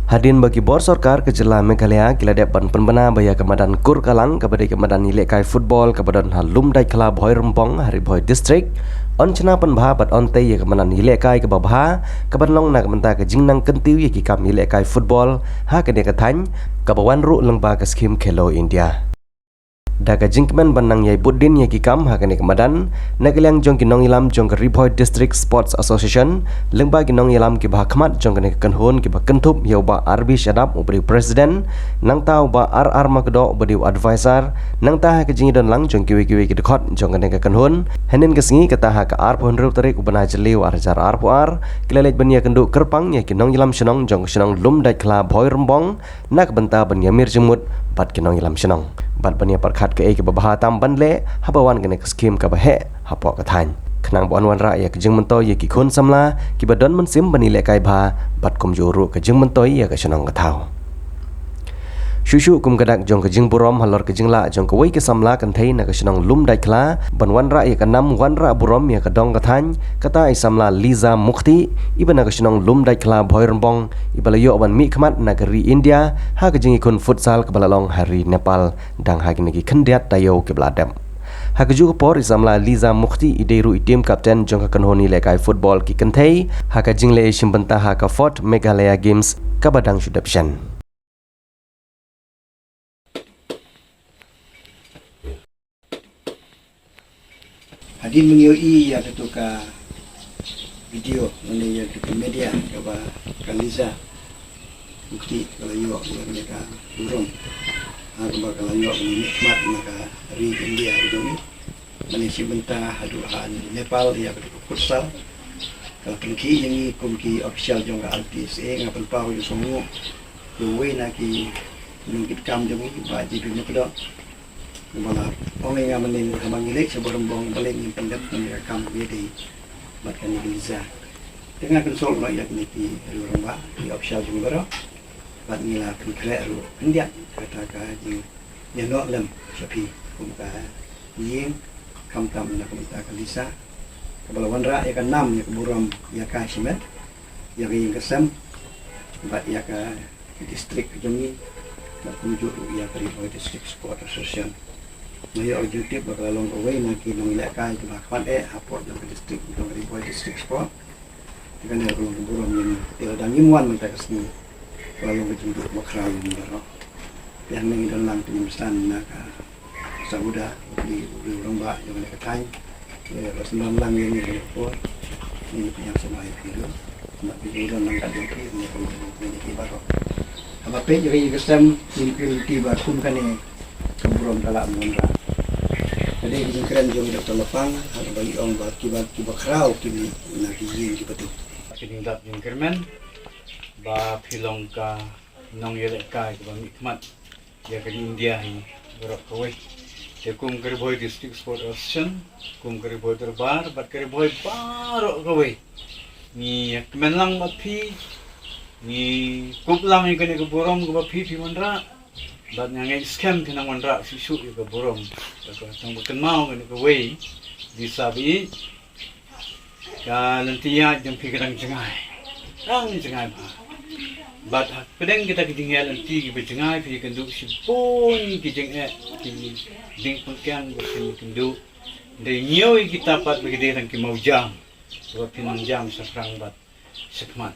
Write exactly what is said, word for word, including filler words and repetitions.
Hadien ba ki bor sorkar ka jylla Meghalaya ki la dep ban pynbna ba ïa ka madan Kurkalang kaba dei ka madan ïalehkai football kaba don ha Lumdaitkhla Bhoirymbong ha Ri Bhoi District, yn shna pynbha bad yn tei ïa ka madan ïalehkai kaba bha, kaban long na ka bynta ka jingnang kyntiew ïa ki kam ïalehkai football ha kane ka thaiñ, kaba wan ruh lyngba ka skhim Khelo India. Da ka jingkmen ban nang ïai bud dien ïa ki kam ha kane ka madan, na ka liang jong ki nongïalam jong ka Ri Bhoi District Sports Association, lyngba ki nongïalam kiba ha khmat jong kane ka kynhun kiba kynthup ïa u Bah R B Shadap uba dei u president, nangta u Bah R R Makdoh uba dei u advisor, nangta ha ka jingïadon lang jong kiwei kiwei ki dkhot jong kane ka kynhun, hynnin ka sngi kata ha ka arphew hynriew tarik u bnai Jylliew ar hajar arphew ar, ki la leit ban ïakynduh kyrpang ïa ki nongïalam shnong jong ka shnong Lumdaitkhla Bhoirymbong, na ka bynta ban ïamir jingmut bad ki nongïalam shnong bad ban ïapyrkhat kaei kaba bha tam ban leh haba wan kane ka skhim kaba heh hapoh ka thaiñ, khnang ba yn wanrah ïa ka jingmyntoi ïa ki khun samla kiba don mynsiem ban ïalehkai bha bad kumjuh ruh ka jingmyntoi ïa ka shnong ka thaw. Shuh shuh kum ka dak jong ka jingburom halor ka jinglah jong kawei ka samla kynthei na ka shnong Lumdaitkhla ban wanrah ïa ka nam wanrah burom ïa ka dong ka thaiñ, kata i samla Liza Mukhti, iba na ka shnong Lumdaitkhla Bhoirymbong, iba la ïoh ban mihkhmat na ka ri India ha ka jingïakhun futsal kaba la long ha ri Nepal, dang ha kine ki khyndiat taïew kiba la dep. Ha kajuh ka por i samla Liza Mukhti i dei ruh i team captain jong ka kynhun ïalehkai football ki kynthei ha ka jingleh shimbynta ha ka fourth Meghalaya Games kaba dang shu dep shen. Hadien ba ngi ïohi ïa kato ka video lane ïa kato ka media kaba ka Liza Mukhti ka la ïoh ïa kane ka burom, ha kaba ka la ïoh ban mihkhmat na ka ri India ka jong ngi ban ïashim bynta haduh ha Nepal ïa kato ka futsal. Ka la pynkhih ïa ngi kum ki official jong ka R T S A, nga pynpaw ïa u Song Nguh, uwei na ki nongkitkam jong ngi, Bah J B Makdoh, ba la ong ïa nga mynnin haba ngi leit sha Bhoirymbong balei ngim pyndep ïa ka kam kaba ïadei bad kane ka Liza. Te nga consult noh ïa kine ki rangbah, ki official jong ngi baroh, bad ngi la pynkhreh ruh khyndiat kata ka jingïaroh lem sha phi kum ka ïing, khamtam na ka bynta ka Liza, kaba la wanrah ïa ka nam, ïa ka burom ïa ka shimet, ïa ka ïing ka sem bad ïa ka district ka jong ngi, bad kumjuh ruh ïa ka Ri Bhoi District Sport Association. Nga ïoh ka jingtip ba ka la long kawei na ki nongïalehkai kiba ha khmat eh hapoh jong ka district jong ka Ri Bhoi District Sport. Te kane ka long ka burom ïa ngi, te lada ngim wan mynta ka sngi, ka la long ka jingduk bakhraw ïa ngi baroh. Te hangne ngi don lang, te ngim sdang na ka Sahuda, u dei u rangbah jong kane ka thaiñ. Te ba sdang lang ïa ngi ha kane ka por, ngi pynïaid sngewbha ïa phi ruh. Namar phi don lang ka jong phi, ngi pynïaid ïa phi baroh. Haba peit ïa ka ïing ka sem, ngim kyrmen ba kum kane ka burom ka lah ban wanrah. Ka dei ka jingkren jong i Doctor Lapang, ha kaba i ong ba kiba, kiba khraw ki mih na ki ïing kiba duk. Ka jingdap jingkyrmen ba phi long ka nongïalehkai kaba mihkhmat ïa ka ri India hi baroh kawei. Te kum ka Ri Bhoi District Sport Association, kum ka Ri Bhoi Dorbar bad ka Ri Bhoi baroh kawei, ngi ïa kmen lang bad phi, ngi kup lang ïa kane ka burom kaba phi phi wanrah. Bad nga ngeit skhem phin nang wanrah shuh shuh ïa ka burom, ïa ka, tang ba kynmaw kane kawei, Liza ba ïeit, ka lynti ïaid jong phi ka dang jngai, dang jngai bha. Bad hapdeng kita ki jingïaid lynti kiba jngai phi ïakynduh shibun ki jingeh, ki jingpynkhiah ba phi ïakynduh. Dei ñiew ïa kita pat ba ki dei tang ki mawjam, ba phin nang jam shaphrang bad shakhmat.